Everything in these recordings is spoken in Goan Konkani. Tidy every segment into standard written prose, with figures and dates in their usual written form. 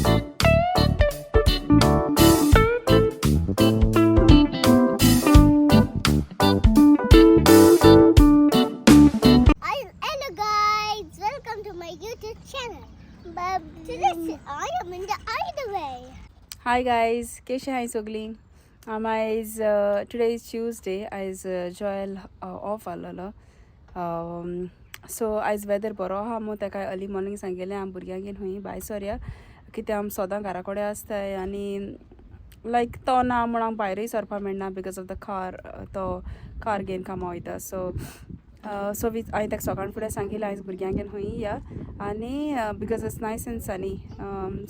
Hello guys, welcome to my YouTube channel. But today I am in the hideaway. Hi guys, केशे हाय सगळीं. आम आयज टुडे is Tuesday. आयज जॉयल ऑफ आसलेलो, सो आयज वेदर बरो आहा मू. तेका अर्ली मॉर्निंग सांगिल्लें आम भुरग्यांक घेवन खंय भायर सरया, कित्याक आम सदां घरा कडेन आसताय आनी लायक तो ना म्हूण आमकां भायरूय सरपाक मेळना because of the car. तो कार घेवन कामां वयता. सो सो वी हांवें ताका सकाळ फुडें सांगिल्लें आयज भुरग्यांक घेवन खंय या आनी because it's nice and sunny.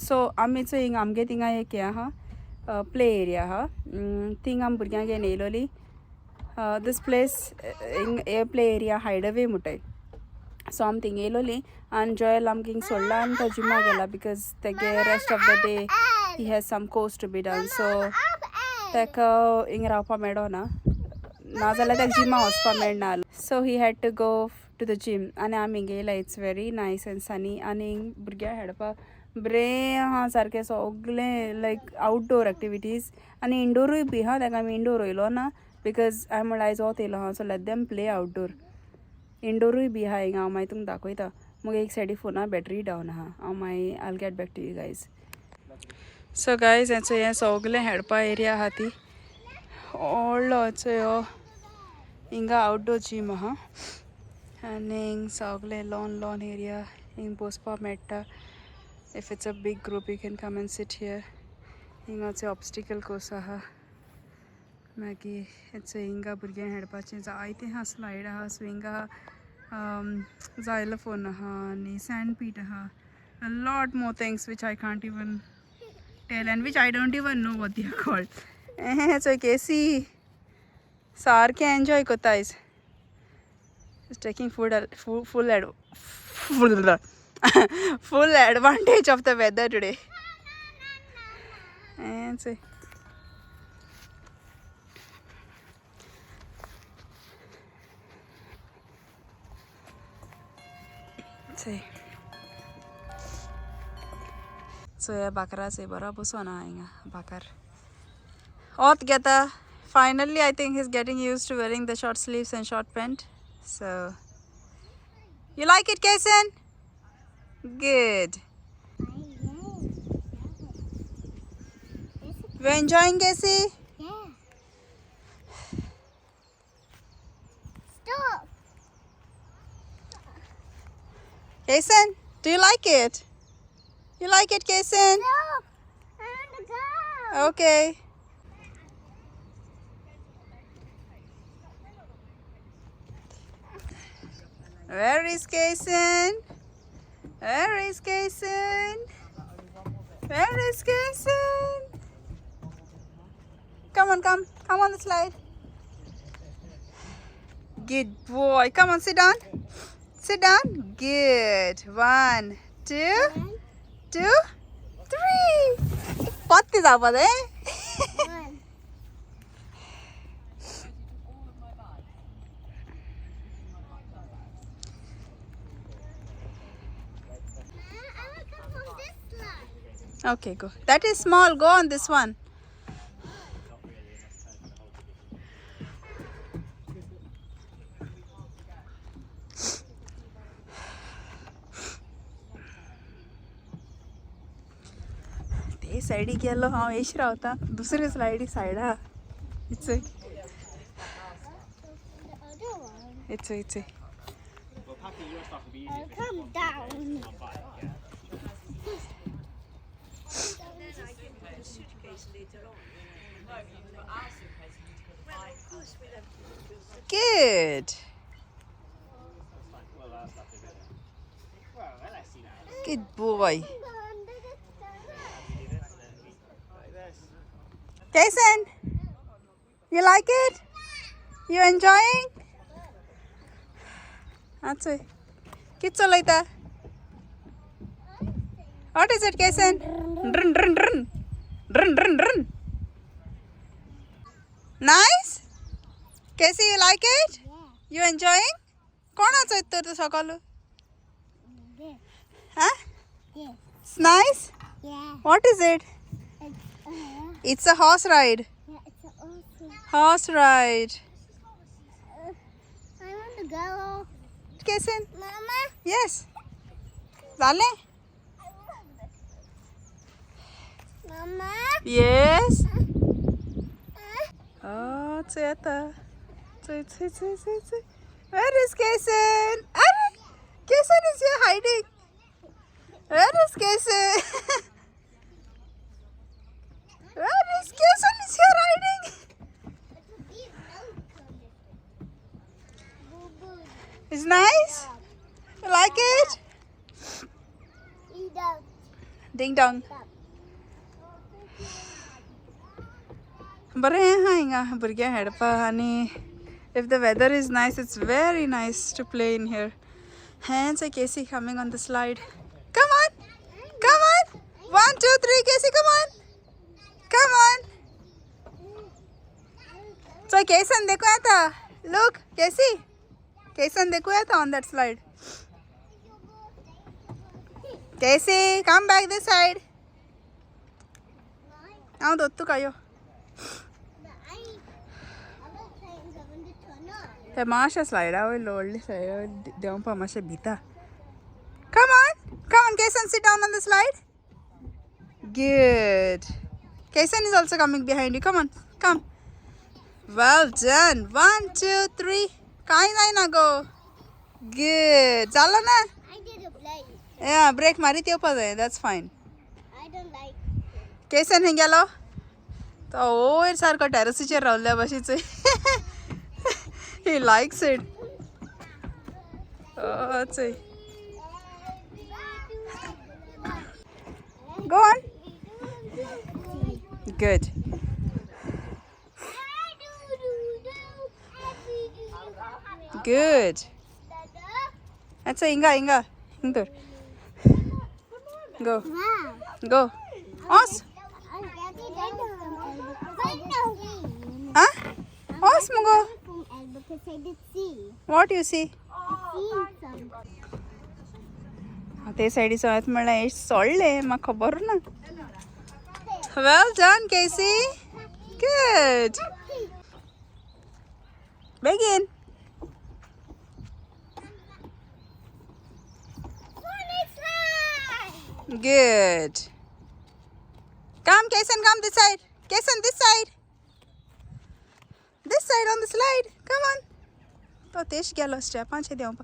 So आमी चोय हिंगा आमगे थिंगा एक हें आहा, प्ले एरिया आहा. थिंग आमी भुरग्यांक घेवन येयलोली. दीस प्लेस हिंग हे प्ले एरिया हायडवे म्हणटाय. सो आमी थिंग येयलोली आनी जॉयल आमकां हिंग सोडला आनी तो जिमा गेला because तेगे rest of the day he has some course to be done, so ताका हिंग रावपा मेळना, नाजाल्यार ताका जिमा वचपा मेळना. So he had to go to the gym आनी आमी हिंग येयला. It's very nice and sunny आनी हिंग भुरग्यांक खेळपाक बरें आहा सारकें सगलें, लायक आउटडोर एक्टिविटीज आनी इंडोरूय बी आहा. ताका आमी इंडोर वयलो ना because हांवें म्हणल्यार आयज वत येयलो आहा, so let them play outdoor. इंडोरूय बी आहा हिंगा. हांव मागीर तुमकां दाखयता. मुगे एक सायडी फोना बॅटरी डावन आहा. हांव मागीर I get back to you guys. So guys, हेचो हें सगलें खेळपा एरिया आहा ती व्हडलो चोय हो हिंगा आउटडोर जीम आहा आनी हिंग सगलें लॉन लॉन एरिया हिंग बसपाक मेळटा. If it's a big group, you can come and sit here. हिंगाचे obstacle course आहा. मागीर हेचो हिंगा भुरग्यांक खेळपाचें जायतें आहा. स्लायड आहा, स्विंग आहा, जायलोफोन आहा आनी सँड पीट आहा. Lot more things which I can't even tell and which I don't even know what they are called. चोय केसी सारकें एन्जॉय करता आयज. Is taking food full full full advantage of the weather today. चोय. चोय चोया बाकरा चोय बरो बसोन आहा हिंगा बाकार ओत घेता. Finally I think he is getting used to wearing the short sleeves and short pant. So you like it, Kason? Good. You enjoying, Casey? Yeah. Stop. Kason, do you like it? You like it, Kason? Stop. I want to go. Okay. Where is Kason? Where is Kason? Where is Kason? Come on, come. Come on the slide. Good boy. Come on, sit down. Sit down. Good. One, two, two, three. पत्ती जावपा जाय. One. I want to come on this slide. Okay, go. That is small. Go on this one. ते सायडी गेलो हांव येश रावता. दुसरे स्लायडी सायडा. It's The other one. It's I'll come down. Good. Good boy. Go under the slide. Kason, you like it? You enjoying? आचोय कित चलयता? What is it, Kason? Drawn drawn drawn drawn drawn drawn. Nice? Casey, you like it? Yeah. You enjoying? कोण चोयत तर तूं सकाळ? This. हा? This. It's nice? Yeah. What is it? It's a horse ride. Yeah, it's awesome. Horse ride. I want to go. Kesan. Mama. Yes. झाले. Mama. Yes. Oh, चोय आता. चोय चोय चोय चोय चोय. Where is Kesan? अरे, Kesan is here hiding. Where is Kesan? Where is Kesan is here hiding? It's nice. You like it? Ding dong. बरें आहा हिंगा भुरग्यांक खेळपाक आनी if the weather is nice, it's very nice to play in here. हेंच Casey coming on the slide. Come on, come on. 1 2 3, Casey, come on, come on. चोय केसन देखूं येता. लूक केसी, केसन देखूं येता on that slide. Casey, come back this side. हांव दोत तुका यो. ते मातशें स्लायडा वयलो व्हडले स्लायडा वयलो देंवपा मातशें भिता. Come on, come on Kesan, sit down on the slide. Good. Kesan is also coming behind you. Come on, come. Well done. 1 2 3. कांय जायना गो. गुड. जालो ना? I did a play. या ब्रेक मारीत येवपा जाय. That's fine. I don't like. Kesan खंय गेलो? तो वयर सारको टॅरसीचेर रावल्ल्या भाशेन. He likes it. Oh, चोय. Go on. Good. Good. अच्छा हिंगा हिंगा हिंग. Go. Wow. Go. Os. Ah? Os mugo. Because I did see. What you see? I seen some. ते सायडीचो हांवें म्हणलें हें सोडलें म्हाका खबर ना. Well done, Casey. Good. बेगीन. Good. Come, Kason, come this side. Kason, this side. This side on the slide. Come on. तो तेश गेलो स्टेपांचे देंवपा.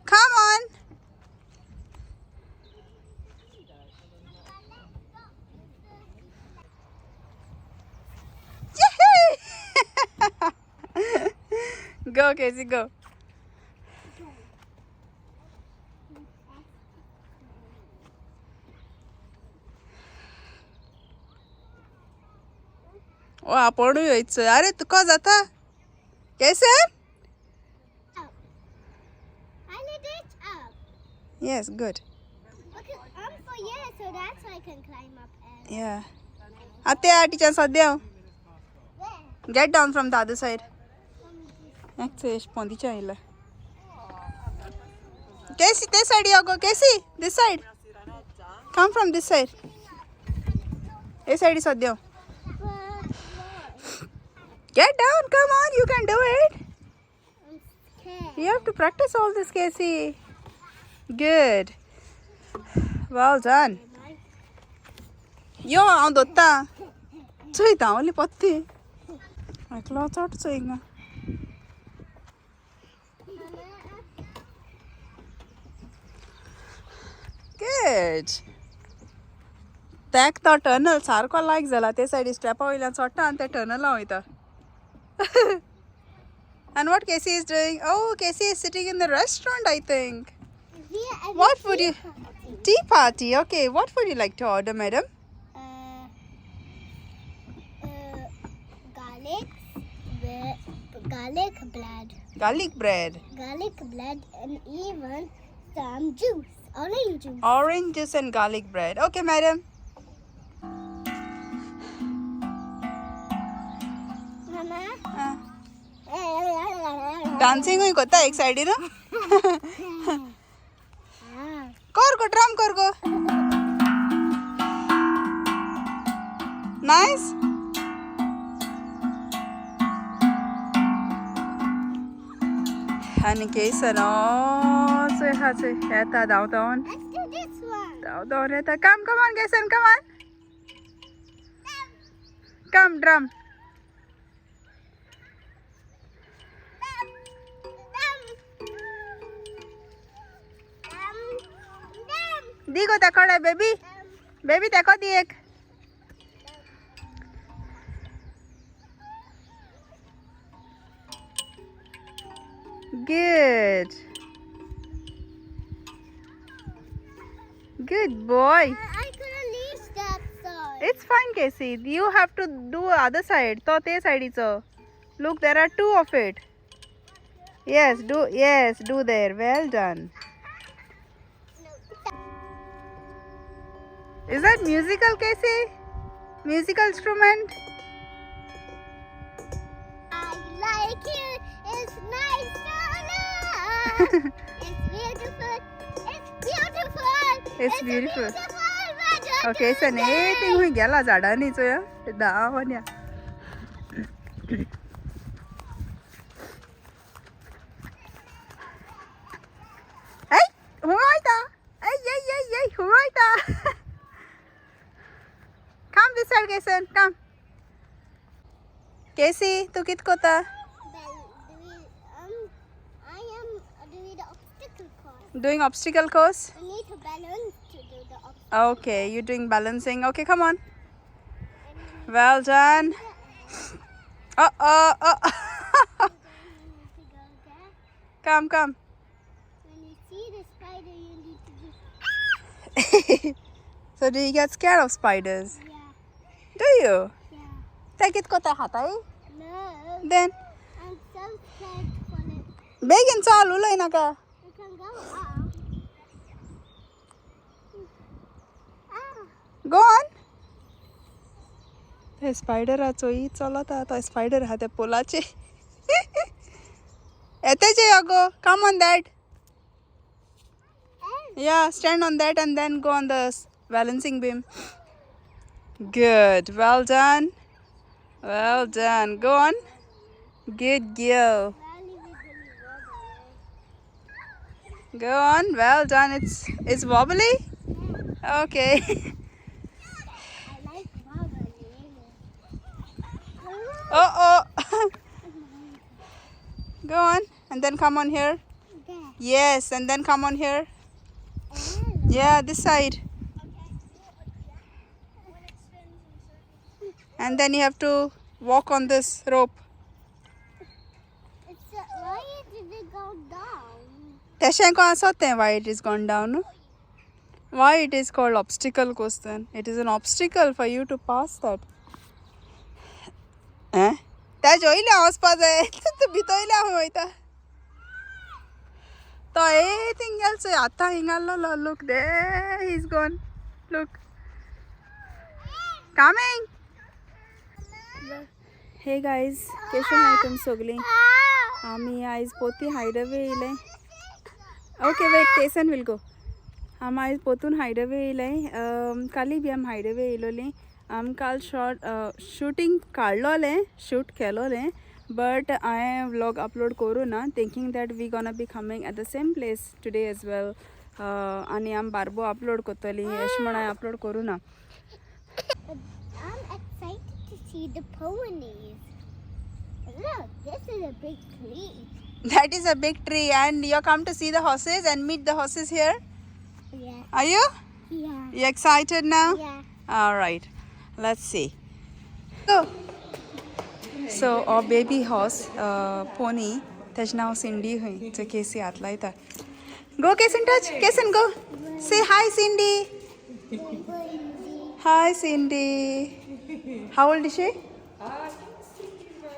Come on. Yay! Go, Casey, go. ओ आपणूय वयचो. अरे तुका जाता केसन? I did it up. Yes, good. Because I'm 4 years, so that's why I can climb up. And या आते टिचर सद्या. Where? Get down from the other side. एक पोंदीच्या आयला. केसी ते सायड यो गो. Casey, this side. Come from this side. हे सायडी सद्या. Get down, come on, you can do it. I'm scared. You have to practice all this, Casey. Good. Well done. यो हांव दोत्ता. चोयता हांव पत्ती एकलो चोट चोय हिंगा. गुड. तेक तो टनल सारको लायक जाला. ते सायडी स्टेपा वयल्यान चोडटा आनी ते टनला वयता. And what Casey is doing? Oh, Casey is sitting in the restaurant, I think. We are at What a would tea you- party. Tea party. Okay, what would you like to order, madam? Garlic, garlic bread, Garlic bread, garlic bread, and even some juice, orange juice. Orange juice and garlic bread. Okay, madam. Mama. डांसिंगूय कोता एक सायडीन. कर गो, ड्रम कर गो. Nice. आनी केसन चोय आहा चोय येता धांव धांवन. Let's do this one. धांव धांवन येता. Come, come on Kesan, come on, come drum. Dum, dum, the go तेकोडे baby. Dum. Baby तेको दी एक. Good. Good boy. I couldn't reach that side. It's fine, Casey. You have to do other side. तो ते सायडीचो. Look, there are two of it. Yes, do, yes, do there. Well done. No. Is that musical, Casey? Musical instrument? I like you. It's nice to love. It's beautiful. It's beautiful. It's a beautiful. Beautiful weather okay, सने today. ती हुंय गेला झाडांनी चोया धांवन या. ऐ हुंय वयता. ऐ ऐ ऐ ऐ हुंय वयता. Come this side, Kesan, come. Casey, तूं कित कोता? Well, I am doing the obstacle course. Doing obstacle course? I need to balance to do the obstacle. Okay, you're doing balancing. Okay, come on. Well done. Oh, oh, oh. Then you need to go there. Come, come. When you see the spider, you need to do. So do you get scared of spiders? Yeah, Do you? Yeah. Take it kota hatai. No, Then I'm so scared for it. बेगीन चाल उलय नाका. We can go up. Ah, Go on. ते स्पायडराचो ई चलता तो स्पायडर आहा त्या पोलाचे येतेचे अगो. Come on that. And Yeah, stand on that and then go on the balancing beam. Good. Well done. Well done. Go on. Good girl. Valley wiggly wobbly. Go on. Well done. It's wobbly. Okay. I like wobbly. Oh oh. Go on and then come on here. There. Yes, and then come on here. And Yeah, this side. And then you have to walk on this rope. It's why did it go down? तशें को आसत तें, why it is gone down? Why it is called obstacle course then? It is an obstacle for you to pass that. हें तें जोयलें हांव वचपा जाय. तूं भितोयलें हांव वयता तो ए थिंग गेल चोय आतां हिंगा आसलो. Look, there he is gone. Look, coming. Hey guys, केशे हाय तुमी सगळीं? आमी आयज पोती हायडवे येयले. Okay, wait, Kesan will go. आमी आयज पोतून हायडवे येयले. काली बी आमी हायडवे येयलोली. आमी काल शॉर्ट शुटींग काडलोलें, शूट केलोलें, बट हांवें व्लॉग अपलोड करूं ना, thinking that we gonna be coming at the same place today as well आनी आमी बारबो अपलोड करतली अशें म्हण हांवें अपलोड करूं ना. I'm excited to see the ponies. Look, this is a big tree. That is a big tree, and you come to see the horses and meet the horses here. Yeah. Are you? Yeah. You excited now? Yeah. All right, let's see. Go. So, our baby horse, pony, तेजें नांव सिंडी खंय जे केसी हात लायता. Go, Kesan, touch. Kesan, go. Say hi, Cindy. Hi, Cindy. How old is she? I think Cindy was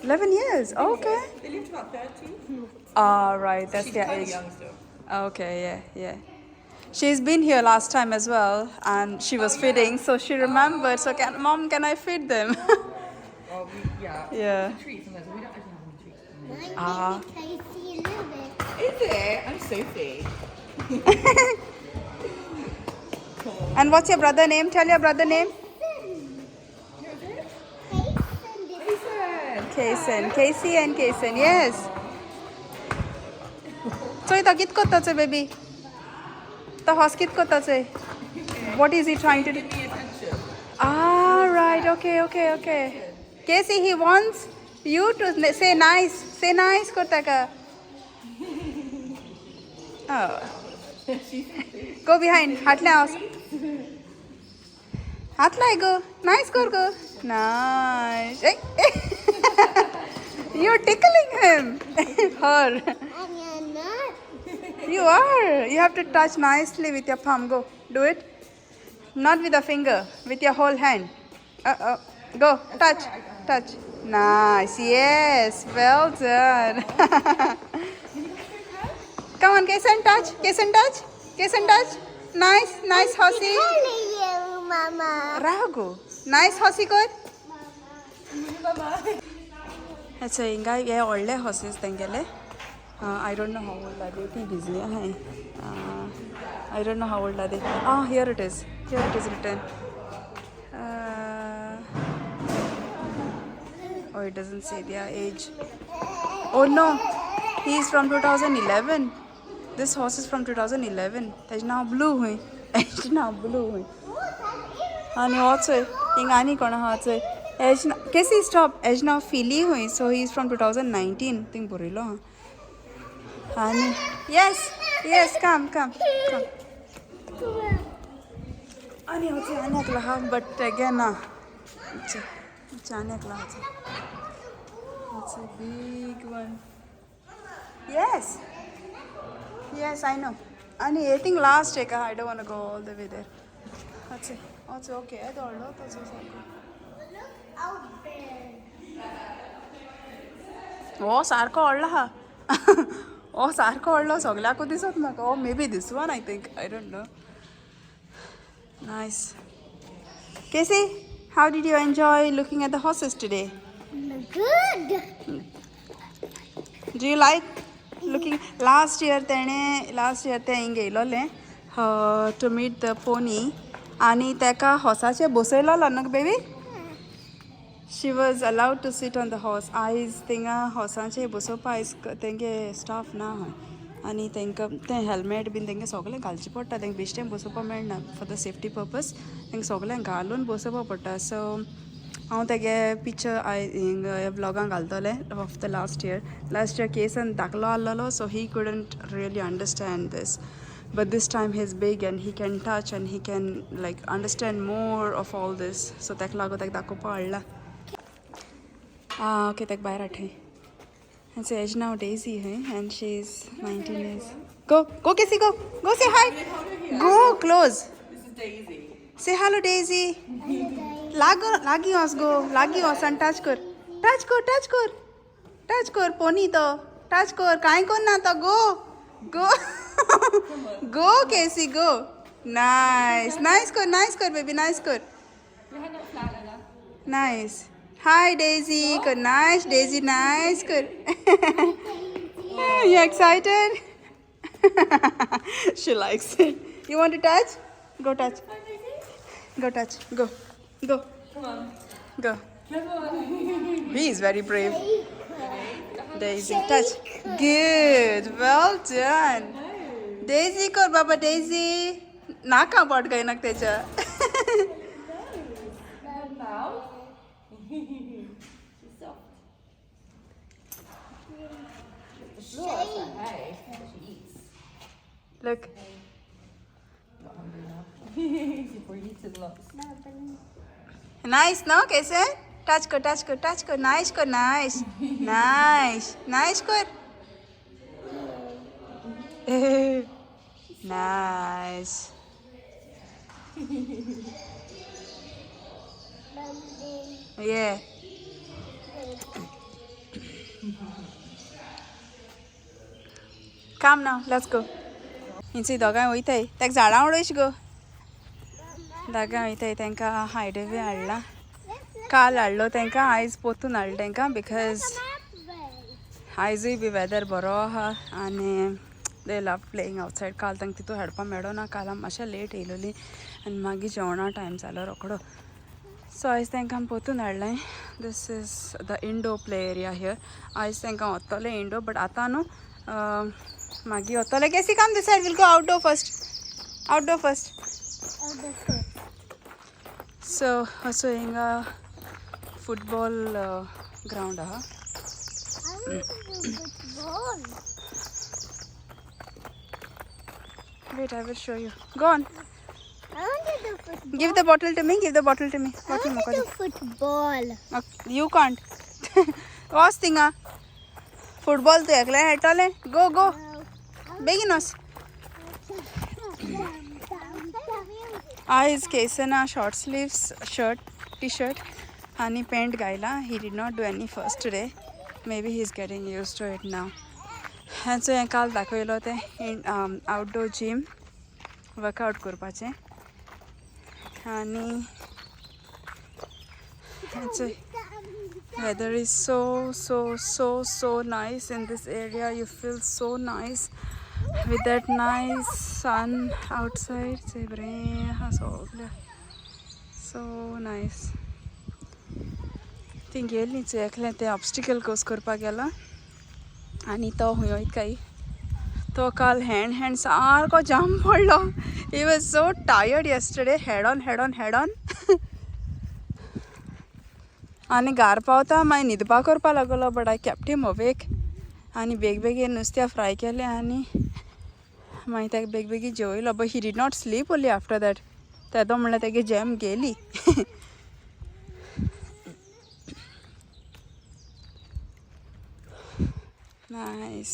11 years. Okay. They lived about 30. All right, that's She's their kind age. of young still. Okay, yeah. She's been here last time as well, and she was Oh, yeah. feeding, so she remembered. So, can mom, can I feed them? Well, we, yeah. Yeah. It's a treat sometimes. We don't actually have any treats. My Ah. name is Casey Lewis. Is it? I'm Sophie. Cool. And what's your brother name? Tell your brother name. Kason. Kason. Casey and Kason, yes. चोय तो कित कोत्ता चोय बेबी, तो हॉस कित कोत्ता चोय. What is he trying to do? Give me attention. Ah, right. Okay, okay, okay. Casey, he wants you to say nice. Say nice, Kotaka. Oh. Go behind. हात लाय. हात लाय go. Nice कर go. Nice. Hey. You're tickling him. Her. And you're not. You are. You have to touch nicely with your palm. Go. Do it. Not with a finger, with your whole hand. Uh-oh. Go. Touch. Touch. Nice. Yes. Well done. Come on, Kason, touch. Kason, touch. Kason, touch. Nice. Nice, horsey. Calling you, Mama. Ragu. Nice, horsey, good. अच्छा, हिंगा हे व्हडले हॉर्सीस तेंगेले. I don't know how old are they. ती भिजली आहाय. I don't know how old are they. Ah, here it is, here it is written. Oh, it doesn't say their age. Oh no, he is from 2011. This horse is from 2011. तेजें नांव ब्लू हुंय. तेजें नांव ब्लू हुंय. आनी हो चोय, हिंगा आनी कोण आहा चोय. एज केसी स्टॉप. एज नांव फिली हुंय. So he is from 2019. Thing बरयलो आहा. आनी yes yes, come come come. आनी हो चोय, आनी एकलो आहा, बट तेगे ना. आनी एकलो आहा चोय. It's a big one. Yes. Yes, I know. आनी I think last एक. I don't want to go all the way there. अच्छा अच्छा, ओके. येदो व्हडलो तो सारको. Look out there. हो सारको व्हडलो आहा. हो सारको व्हडलो, सगल्याकू दिसत म्हाका. Oh, maybe this one, I think. I don't know. Nice. Casey, how did you enjoy looking at the horses today? Good. Do you like looking? Last year तेणें, लास्ट इयर तें हिंग येयलोलें टू मीट the pony आनी तेका हॉर्साचेर बसयलोलो न्हू baby. She was allowed to sit on the horse. आयज थिंगा हॉर्साचेर बसोवपा आयज तेंगे स्टाफ ना हय आनी तांकां तें हेल्मेट बीन तेंगे सगळें घालचें पडटा. तेंका बेश्टें बसोवपा मेळना. फॉर the safety पर्पज तेंका सगळें घालून बसोवपा पडटा. सो हांव तेगे पिक्चर I हिंग व्लॉगान घालतलें of the last year. Last year केसन धाकलो आहलोलो, so he couldn't really understand this, but this time he is big and he can touch and he can like understand more of all this. So ताका लागून ताका दाखोवपा हाडला. आं, ओके, ताका भायर हाडटाय. And so age now Daisy, hey, and she's 19 years. Go, go, Casey, go. Go say hi. Go close. This is Daisy. Say hello, Daisy. लागो लागी वच गो, लागी वच आनी टच कर, टच कर, टच कर, टच कर. पोनी तो टच कर. कांय करना तो. Go, go, go, Casey, go. Nice, nice कर, नायस कर बेबी, नायस कर. Your hand not flat enough. Nice. Hi Daisy कर. Nice Daisy, nice कर. You excited? She likes it. You want to touch? Go touch. Go touch. Go. Go. Come on. Go. Come on. He is very brave. Daisy, touch. Good. Well done. Daisy कर बाबा, Daisy. नाका बोट गए तेच्या. Her mouth. She's soft. The floor is like hay that she eats. Look. Not hungry now. She's probably eaten lots. Nice, no, कैसे? टच कर, टच कर, टच कर. नाइस कर, नाइस, नाइस, नाइस कर. Nice. Yeah. Come now, let's go. हिंची दोगांय वयताय. ताका झाडां उडयश गो. दोगांय वयताय. तांकां हायडवे हाडला. काल हाडलो तांकां, आयज पोतून हाडलो तांकां because आयजूय बी वेदर बरो आहा आनी They love playing outside. काल तांकां तितू हाडपा मेळो ना, काल आमी मातशें लेट येयलोली आनी मागीर जेवणा टायम जालो रोकडो. सो आयज तांकां आमी पोतून हाडलें. This is the indoor play area here. आयज तांकां वतलें इंडोर, बट आतां न्हू, मागीर वतलें. Casey, come this side, we'll go outdoor first, outdoor first. So असो हिंगा फुटबॉल ग्रावंड आहा. I want to do football. Wait, I will show you. Go on. I want to do football. Give the bottle to me. Give the bottle to me. I Bottle want to म्हाका do football. The. You can't. वच थिंगा फुटबॉल तूं एकलें खेळटलें. गो गो, बेगीन वच. आयज केसना short sleeves shirt, T shirt आनी पॅन्ट घायला. He did not do any fuss today. Maybe he is getting used to it now. हांचो हें काल दाखयलो तें आउटडोर जीम वर्कआउट करपाचें. आनी हांचो weather is so so so so nice in this area. You feel so nice with that nice sun outside. से बरें आहा सगळें, सो नायस. ती गेली एकलें तें ऑब्स्टिकल कोर्स करपाक गेलां आनी तो हुंय वयता काय, तो काल हँड हँड सारको जाम पडलो. He was so tired yesterday. Head on, head on, head on. आनी घार पावता मागीर न्हिदपा करपा लागलो, but I kept him awake. आनी बेग बेगीन नुस्त्या फ्राय केलें आनी मागीर ताका बेग बेगीन जेवयलो. But he did not sleep only after that. तेदो म्हणल्यार तेगे जॅम गेली. नायस.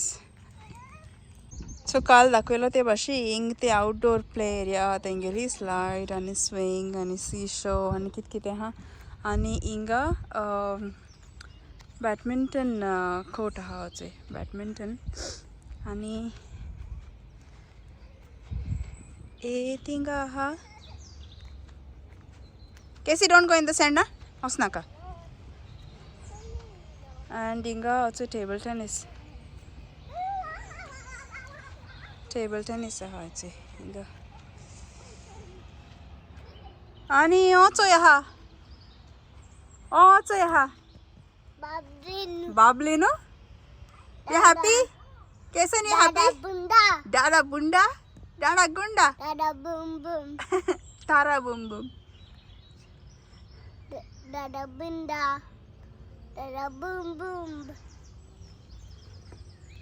सो काल दाखयलो ते भाशेन हिंग ते आउटडोर प्ले एरिया, तेंगेली स्लायड आनी स्विंग आनी सी शो आनी कितें कितें आहा. आनी हिंगा बॅडमिंटन कोर्ट आहा चोय, बॅडमिंटन. आनी ए थिंगा आहा. Casey, don't go in the sand ना, वचनाका. अँड हिंगा also table tennis, table tennis आहा चोय हिंगा. आनी हो चोय आहा, हो चोय आहा. Bablin. Babli न्हू. You happy Kesan? You happy? Dada bunda. Dada बुंडा, डाडा गुंडा. Dada boom boom. Tara boom boom. Dada bunda. Dada boom boom.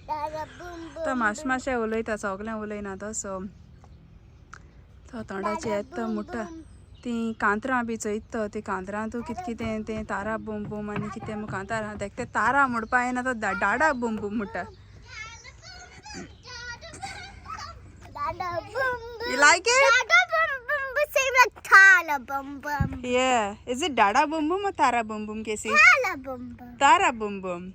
Dada boom boom. तो मातशें मातशें उलयता, सगळें उलयना तो. सो तो तोंडाचे येता तो मुट्टा. तीं कांतरां बी चोयत तो, ती कांतरां तूं कितें कितें तें तारा बूम बूम आनी कितें मू कांतार आहा तेका, तें तारा म्हणपा येना, तो डाडा बूम बूम म्हणटा. Dada boom boom. You like it? Dada boom boom, same like Tala boom boom. Yeah. Is it Dada boom boom or Tara boom boom, Casey? Tala boom boom. Tara boom boom.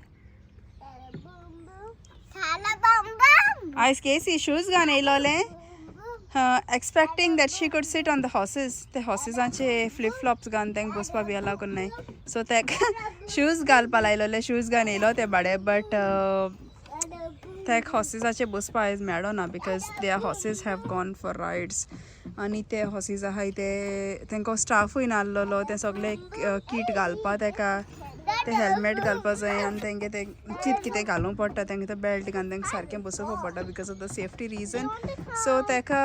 Tala boom boom. Tala boom boom. आयज केसी शूज घालून येयलोलें, Boom boom. Expecting that she could sit on the horses. ते हॉर्सेसांचे फ्लिप फ्लॉप्स घालून तांकां बसपा बी अलाव करनाय. सो ताका शूज घालपा लायलोले. शूज घालून येयलो ते बाडे, बट Dada boom. ताका हॉर्सेसाचे बसपा आयज मेळो ना because their horses have gone for rides. आनी ते हॉर्सेस आहाय ते तांकां स्टाफूय नासलेलो. ते सगळे कीट घालपा ताका, ते हेल्मेट घालपा जाय आनी तेंगे ते कितें कितें घालूंक पडटा तेंगे, ते बेल्ट घालून तांकां सारकें बसोवपा पडटा because of the safety reason. So ताका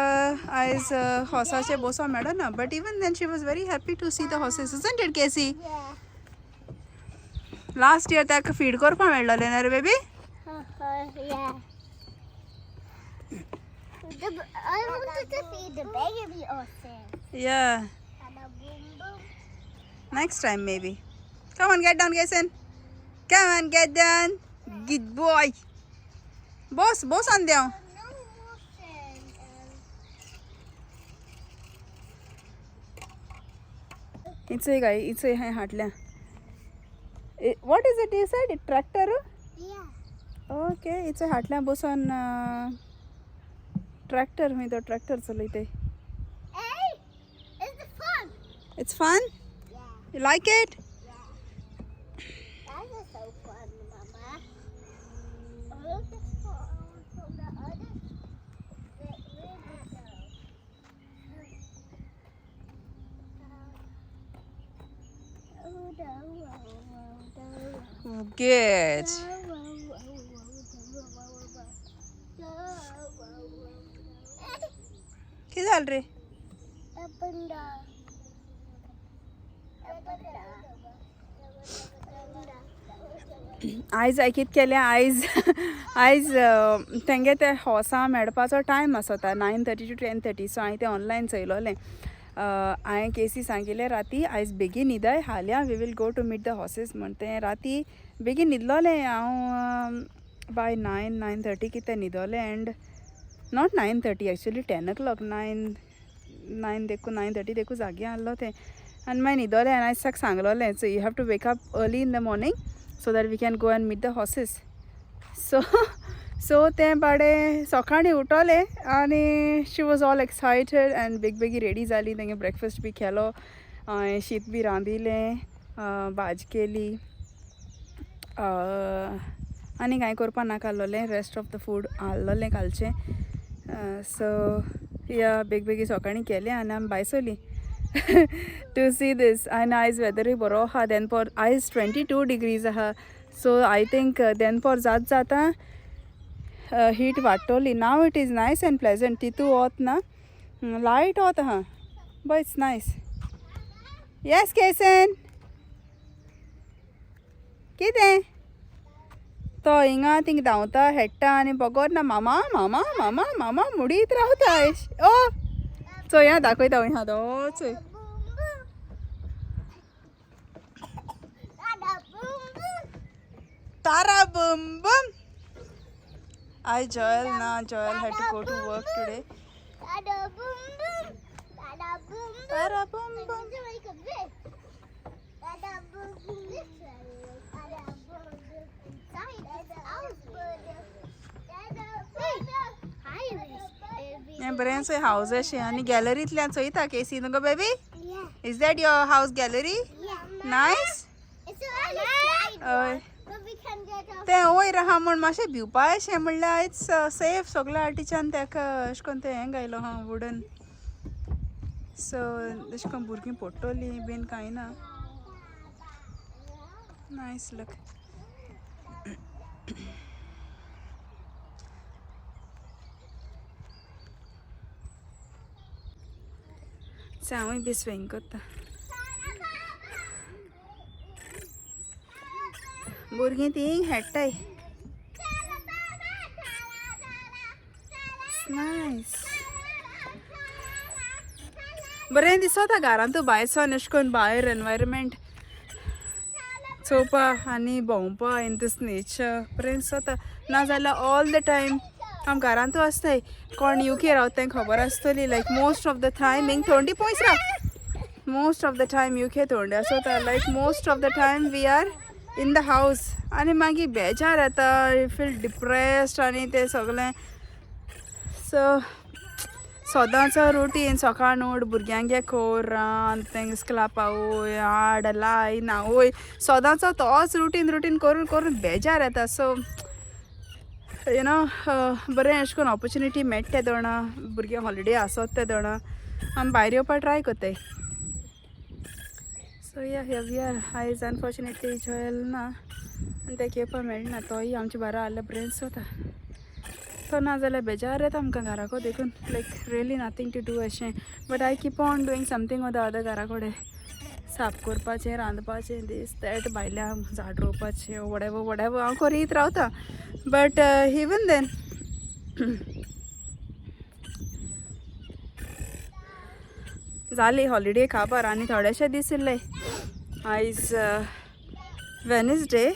आयज हॉर्साचे बसोंक मेळना, but even then she was very happy to see the horses, isn't it, Casey? Yeah. Last year ताका फीड करपा मेळ्ळलें ना रे baby? Yeah. I wanted to feed the baby horses. Yeah. Dada boom boom. Next time maybe. Come on, get down, Kason. Come on, get down. Good boy. Boss, boss on down. No more sand. It's a guy, it's a हाटल्या. What is it you said? Tractor? Yeah. Okay, it's a हाटल्या बसून ट्रॅक्टर, हुंय तो tractor चलयते. Hey, it's fun. It's fun? Yeah. You like it? Yeah. That is so fun, Mama. Look at from the other Good. कितें जालें रे? आयज हांवें कितें केलें, आयज आयज तेंगे ते हॉर्सां मेळपाचो टायम आसता 9:30 to 10:30. सो हांवें तें ऑनलायन चोयलोलें. हांवें केसी सांगिल्लें राती आयज बेगीन न्हिदय, हाल्यां we will go to meet the horses म्हण. तें राती बेगीन न्हिदलोलें हांव, बाय 9 9:30 कितें न्हिदोलें. And not 9:30 actually, 10 o'clock, 9 देखून 9:30 देखून जागे आहलो तें. आनी मागीर न्हिदोलें आनी आयज ताका सांगलोलें, so you have to wake up early in the morning so that we can go and meet the horses. So तें बाडे सकाळीं उठोलें आनी she was all excited and बेग बेगी रेडी जाली. तेंगे ब्रेकफास्ट बी केलो, हांवें शीत बी रांदिलें, भाजी केली, आनी कांय करपा नाका आहलोलें, रेस्ट ऑफ the food आहलोलें कालचें. सो या, बेग बेगी सकाळीं केलें आनी आमी भायर सरलीं टू सी दीस. आनी आयज वेदरूय बरो आहा. देनपोर आयज 22 डिग्रीज आहा. सो I think देनपोर जात जाता heat वाडटली. Now it is nice and pleasant. तितू वत ना, लायट वत आहा, but it's nice. Yes Kesan, कितें तो हिंगा थिंग धांवता हेडटा आनी बगोर ना मामा मामा मामा मामा मुडीत रावता. ओ चोया, दाखयता हांव तो चोय. तारा बम बम. I Joel na Joel had to go to work today. Tada boom boom. Tada boom boom. Tara bum bum. Like a this. Tada boom boom. This way. Tada boom boom. Inside this house. Tada boom. Hi, हें बरें चोय हावज अशें आनी गॅलरींतल्यान चोयता केसी न्हू गो baby? Yeah. Is that your house gallery? Yeah. Nice. It's a slide. हय. But we can get off. तें वयर आहा म्हूण मातशें भिवपा अशें म्हणल्यार it's safe. सगल्या आर्टिच्यान तेका अशें करून तें हें घायलो आहा वुडन. सो अशें करून भुरगीं पडटलीं बीन कांय ना. Nice look. हांवूय बी स्विंग करता. भुरगीं तीं खेळटाय. नायस, बरें दिसता घरांतू भायर सावन अशें करून भायर एनवायरमेंट चोवपा आनी भोंवपा इन दीस नेचर बरें दिसता. नाजाल्यार ऑल the time आम घरांतू आसताय. कोण युके रावता तें खबर आसतली, like most of the time हिंग थंडी पयस राव, most of the time UK थंडी आसता. Like most of the time we are in the house आनी मागीर बेजार येता, you feel depressed आनी तें सगळें. सो सदांचो रुटीन, सकाळ उठ, भुरग्यांगे कोर, रांद, तेंकां स्कुला पावय, हाड, लाय, न्हांवय, सदांचो तोच रुटीन रुटीन करून करून बेजार येता. सो you know बरें अशें करून ऑपोर्चुनिटी मेळटा ते दोणा भुरगे हॉलिडे आसत ते दोणा आमी भायर येवपा ट्राय करताय. सो या, here we are. आयज अनफॉर्चुनेटली जॉयल ना आनी तेका येवपा मेळना. तोय आमच्या बारा आहल्यार बरें दिसता. तो ना जाल्यार बेजार येता आमकां घराको देखून, like really nothing to do अशें. But I keep on doing something or the other घरा कडेन, साफ करपाचें, रांदपाचें, दीस that, भायल्या झाड रोवपाचें, वडेवर वडेवर हांव करीत रावता. बट इवन then जाली हॉलिडे काबार आनी थोडेशे दीस उरले. आयज Wednesday,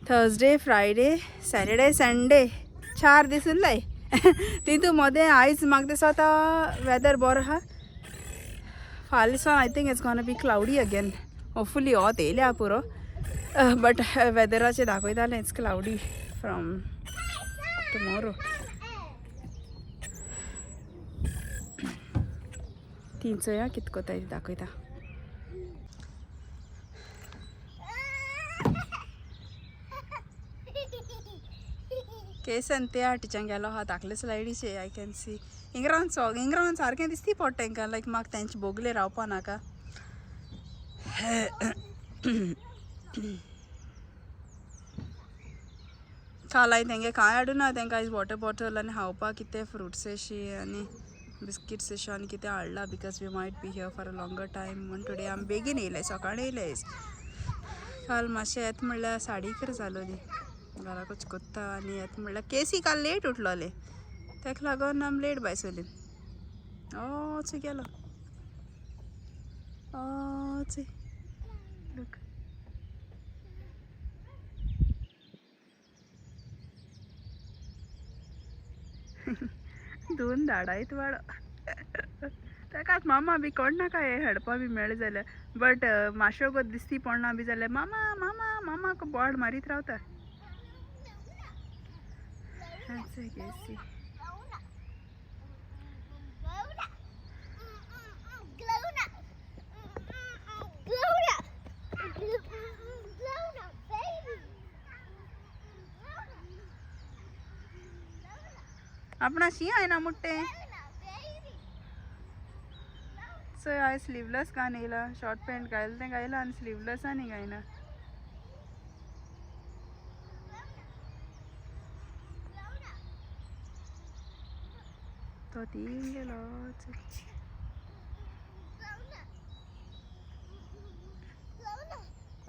Thursday, Friday, Saturday, Sunday, 4 दीस उरले. तितू मदें आयज म्हाका दिसता वेदर बरो आहा. फाल्यां सावन I think it's gonna be cloudy again. Hopefully वोत येयल्या पुरो, but वेदराचेर दाखयतालें it's cloudy from tomorrow. ती चोया कित कोताय, दाखयता. केसन ते आटीच्यान गेलो आहा धाकले स्लायडीचे. I can see इंग्रान सो इंग्रान सारकें दिसती पडटा तेंकां, लायक म्हाका तेंचे बोगले रावपा नाका. काल हांवें तेंगे कांय हाडूना, तेंकां आयज वॉटर बॉटल आनी खावपाक कितें फ्रुट्स अशी आनी बिस्किट्स अशें आनी कितें हाडलां, because we might be here for a longer time म्हूण टुडे आमी बेगीन येयले, सकाळीं येयले आयज. काल मातशें येता म्हणल्यार साडी इकरा जालोली, घराकूच कोत्ता आनी येता म्हणल्यार केसी काल लेट उठलोले, ताका लागून आमी लेट भायर सरली. चोय गेलो, चोय लूक. दोन धाडायत वाडो ताकाच मामा बी कोण नाका हे हेडपा बी मेळ्ळें जाल्यार, बट मातशें गो दिसती पडना बी जाल्यार मामा मामा मामा बोड मारीत रावता. केसी आपणा शी आयना मुट्टे. सो हांवें स्लिवलेस घान येयला, शॉर्ट पॅन्ट घायला तें घायला आनी स्लिवलेस आनी घायना. तो तीन गेलो.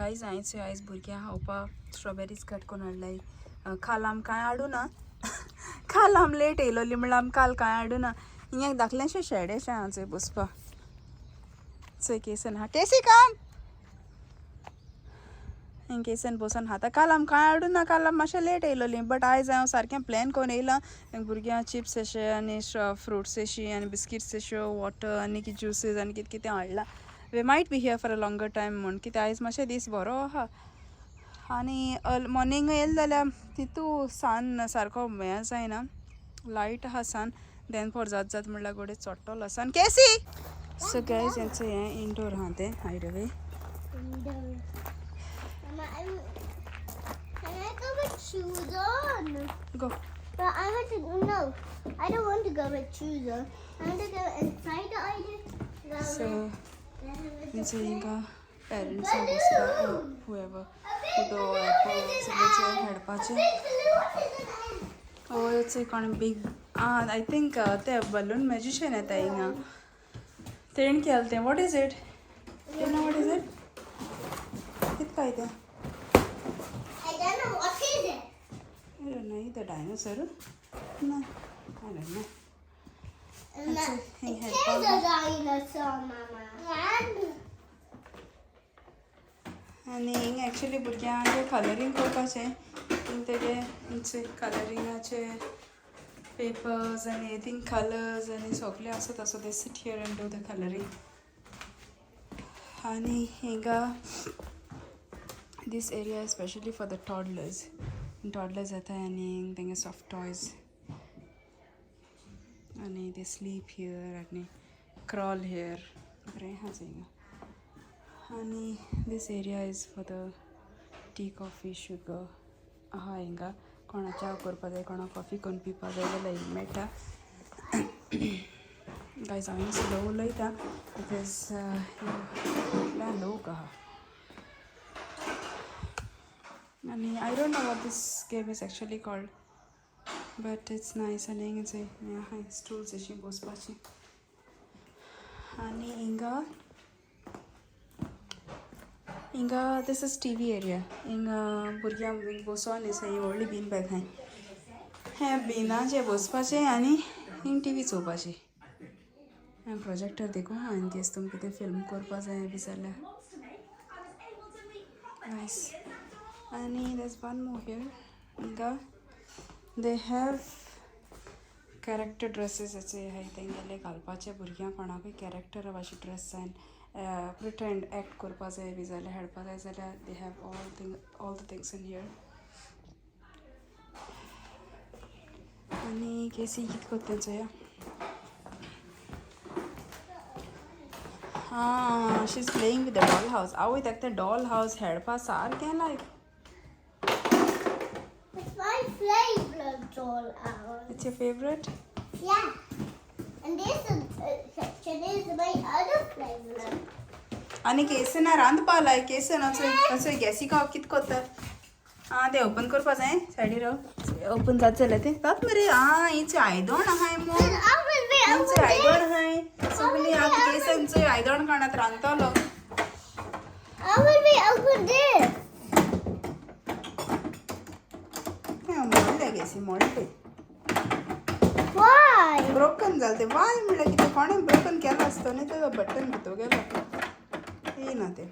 आयज हांयें आयज भुरग्यांक खावपाक स्ट्रॉबेरीज कट करून हाडलाय. काल आम कांय हाडूना, काल आम लेट येयलोली म्हणल्यार आम काल कांय हाडूना. हिंगा एक धाकलेंशें शेड अशें आहा चोय बसपा. चोय केसन आहा, केसी काम हिंग केसन बसून खाता. काल आम कांय हाडूना, काल आम मातशें लेट येयलोली, बट आयज हांव सारकें प्लॅन करून येयलां. भुरग्यांक चिप्स अशें आनी फ्रुट्स अशी आनी बिस्किट्स अश्यो, वॉटर आनी कितें ज्युसीस आनी कितें कितें हाडलां. We might be here for a longer time म्हूण, कित्याक आयज मातशें दीस बरो आहा आनी मॉर्निंग येयलें जाल्यार तितू सान सारको हें जायना, लायट आहा सान, देन फोर जात जात म्हणल्यार गोडे चोडटलो सान. केसी सो गायज हेंचो हें इंडोर आहा तें हायडवे. Mama, can I go with shoes on? Go. But I want to, no, I don't want to go with shoes on. I want to go inside the island. So हेंचो हिंगा पेरंट्सां बसता, हुएवर उदो सगळें खेळपाचें. Oh, कोण बीग I think ते बलून मॅजिशियन येता हिंगा, तेण केलें तें. What is it? You know what is it? कित काय तें? I don't know what is it. I don't know, the dinosaur? No, I don't know. It It is a dinosaur, Mama. आनी हिंग एक्चुली भुरग्यांक कलरींग करपाचें, पूण तेगे कलरिंगाचे पेपर्स आनी थिंग कलर्स आनी सगळें आसा तसो they sit here and do the colouring. आनी हिंगा this area specially for the toddlers. Toddlers येता आनी तेंगे सॉफ्ट टॉयज आनी they sleep here आनी क्रॉल here, बरें आहा हिंगा. आनी this area is for the tea, coffee, sugar आहा हिंगा. कोणा च्या करपा जाय, कोणा कॉफी करून पिवपा जाय जाल्यार हिंगा मेळटा. गायज हांव स्लो उलयता because लोक आहा. आनी I don't know what this game is actually called, but it's nice. आनी हिंगा हें आहा स्टूल्स अशीं बसपाची. आनी हिंगा हिंगा this is TV area. हिंगा भुरग्यांक बसोन आसा, ही व्हडली बीन बॅग आहाय, हें बिनाचें बसपाचें आनी हिंग टीवी चोवपाची. हें प्रोजेक्टर देखून आहा इन केस तुमकां कितें फिल्म करपा जाय बी जाल्यार. नायस. आनी there's one more here. हिंगा they have character dresses अशे आहाय तेंगेले घालपाचे. भुरग्यांक कोणाकूय कॅरेक्टरा भाशेन ड्रेस जाय, प्रिटेंड एक्ट करपा जाय बी जाल्यार, खेळपा जाय जाल्यार they have all the things in here. आनी केसी कितें कोत्ता तें चोया. आं, she is playing with the doll house. आवय, ताका तें डॉल हावस खेळपा सारकें लायक. It's my favorite doll house. It's your favourite? Yeah. And this section is my other favorite. आनी केसना रांदपा लाय केसन असो गॅसी का कित कोत्ता. आं तें ओपन करपा जाय सायडीर ओपन जात जाल्यार तें जात मरे. आं हिचे आयदण आहाय मो. हिचे आयदण आहाय सगळीं. आतां केसनचो आयदण काणात रांदतलो. I will be open this. मोडले गॅसी मोडले. Why? Broken जालें तें. वाय म्हणल्यार कितें कोणें ब्रोकन केलां आसतो न्ही तेजो बटन भितर गेलो. येयना तें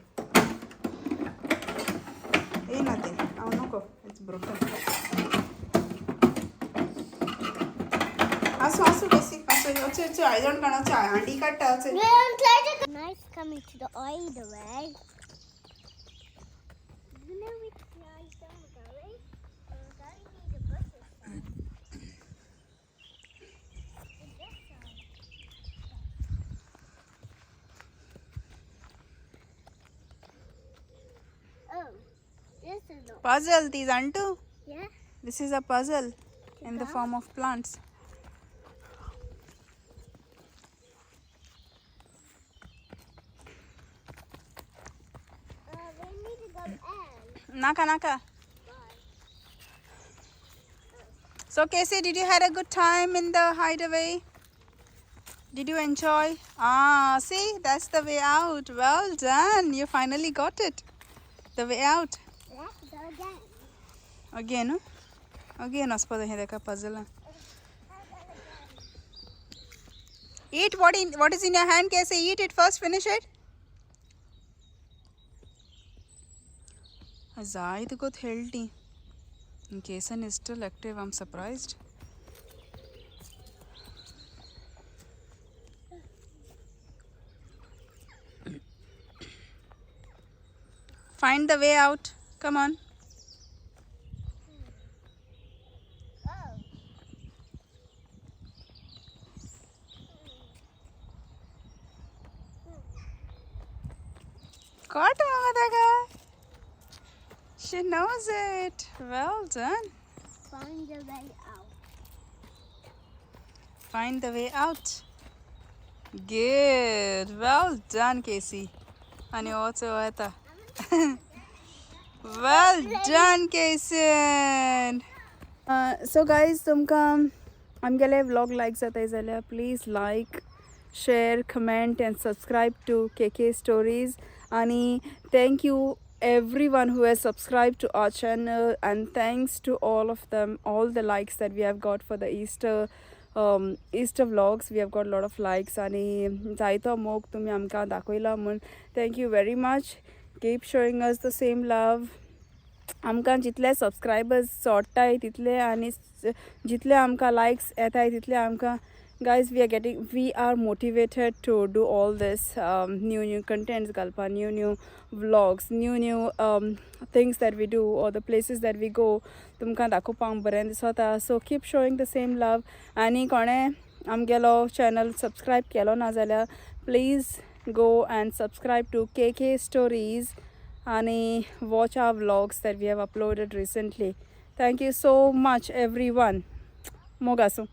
येयना तें. हांव नको, it's broken. आसूं आसूं बेसी आसूं. अचे अचे आयदण काडून हांडी काडटा अचे. Nice coming to the hideaway. You know which way I'm going? I'm going to the bushes side. The this side. Oh, this is not. Puzzle ती जाणटू. Yeah? This is a puzzle in the form of plants. We need to go in. Naka naka. Bye. So Casey, did you had a good time in the hideaway? Did you enjoy? Ah, see, that's the way out. Well done. You finally got it. The way out. Let's go again. Again, huh? Again, वचपा जाय तेका puzzle. Eat what is in your hand, Casey. Eat it first. Finish it. जाय तुका खेळटी. Kason is still active. I'm surprised. Find the way out. Come on. Oh. Caught mama ताका. She knows it. Well done. Find the way out. Find the way out. Good. Well done, Casey. आणि वचो येता. Well done, Kason. So guys, तुमकां आमगेले व्लॉग लायक जाताय जाल्यार please like, share, comment and subscribe to KK Stories. आणि thank you everyone who has subscribed to our channel, and thanks to all of them, all the likes that we have got for the Easter vlogs. We have got a lot of likes आणि जायतो मोग तुमी आमकां दाखयला म्हूण thank you very much. Keep showing us the same love. आमकां जितले सबस्क्रायबर्स चोडटाय तितले आनी जितले आमकां लायक्स येताय तितले आमकां, guys, we are motivated to do all this new new contents घालपा, new new vlogs, new new things that we do or the places that we go, तुमकां दाखोवपाक बरें दिसता. So keep showing the same love. आनी कोणें आमगेलो चॅनल सबस्क्रायब केलो ना जाल्यार please go and subscribe to KK Stories आणि watch our vlogs that we have uploaded recently. Thank you so much, everyone. मोग आसूं.